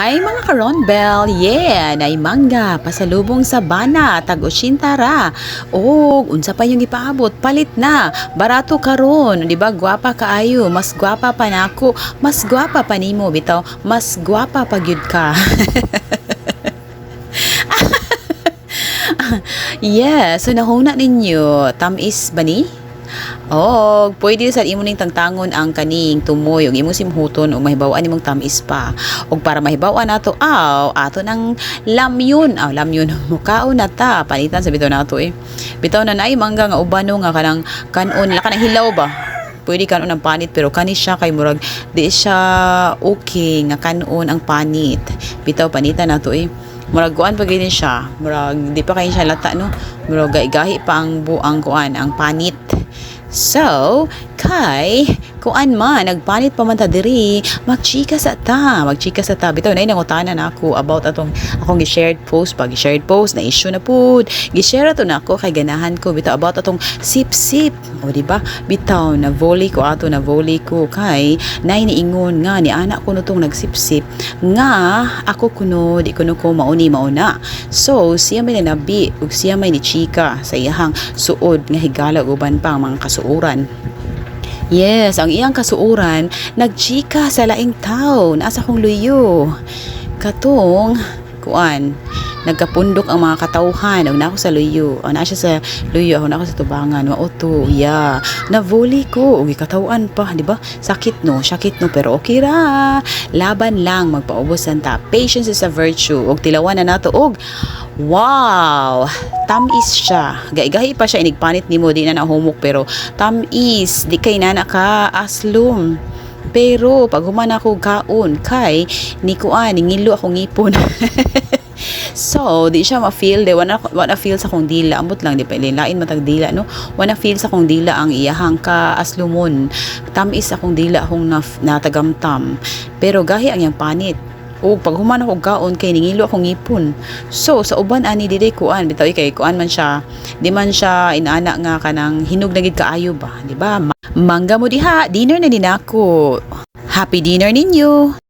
Hi, mga karonbel! Yeah! Nay mangga, pasalubong sa bana, tag 80 ra. Og unsa pa yung ipaabot? Palit na. Barato karon, di ba? Gwapa kaayo, mas gwapa pa nako, mas gwapa pa nimo bitaw, mas gwapa pa gyud ka. Yeah, so nahuna ninyo, tamis ba ni? Og pwede sa imo ning tangtangon ang kaning tumoy ug imong simhuton ug mahibaw-an nimong tamis pa. Ug para mahibaw-an nato aw ato nang lamyun, aw lamyun mukaon na ta panitan sa bitaw nato eh. Bitaw na naay mangga nga ubano nga kanang kanon la kanang hilaw ba. Pwede kanon ang panit pero kani siya kay murag di siya okay nga kanon ang panit. Bitaw panitan nato eh. Murag kuan pa gini siya. Murag di pa kayo siya lata, no. Murag gahi pa ang buang kuan ang panit. So, kay kuan man nagpanit pa man ta diri, magchika sa ta, magchika sa ta. Bitaw nay nangutana na ako about atong akong gi-shared post, pag gi-shared post na issue na pud. Gi-share ato nako kay ganahan ko bitaw about atong sip-sip. O di ba? Bitaw na volley ko ato, na volley ko kay nay niingon nga ni anak ko no tong nagsip-sip nga ako kuno di kuno ko mauni mauna. So, siya may nanabi ug siya may ni chika sa iyahang suod nga higala ug uban pa ang mga kasuoran. Yes, ang iyang kasuoran nagchika sa laing tawo nasa akong luyo. Katong kuan, nagkapundok ang mga katawhan ug na ako sa luyo. O, naa siya sa luyo, ako na ako sa tubangan. Mao to, yeah. Na volley ko ug gikatawan pa, di ba? Sakit no, sakit no, pero okay ra. Laban lang, magpaubos ta. Patience is a virtue. Ug tilawan na nato og wow! Tamis siya. Gaigahi pa siya inigpanit nimo di na nahumok pero tamis di kay nana ka aslum. Pero pag human ako kaon kay ni kuan ningilo akong ngipon. So, di siya ma-feel, di wala feel sa akong dila. Ambot lang, di pa lain matag dila, no? Wala feel sa akong dila ang iyahang ka aslumon. Tamis akong dila akong natagamtam. Pero gahi ang iyang panit. O pag human ako kaon kay ningilo akong ngipon. So sa uban ani dili kuan bitaw kay kuan man siya. Di man siya inaana nga kanang hinog na gid kaayo ba, di ba? Mangga mo diha, dinner na din ako. Happy dinner ninyo.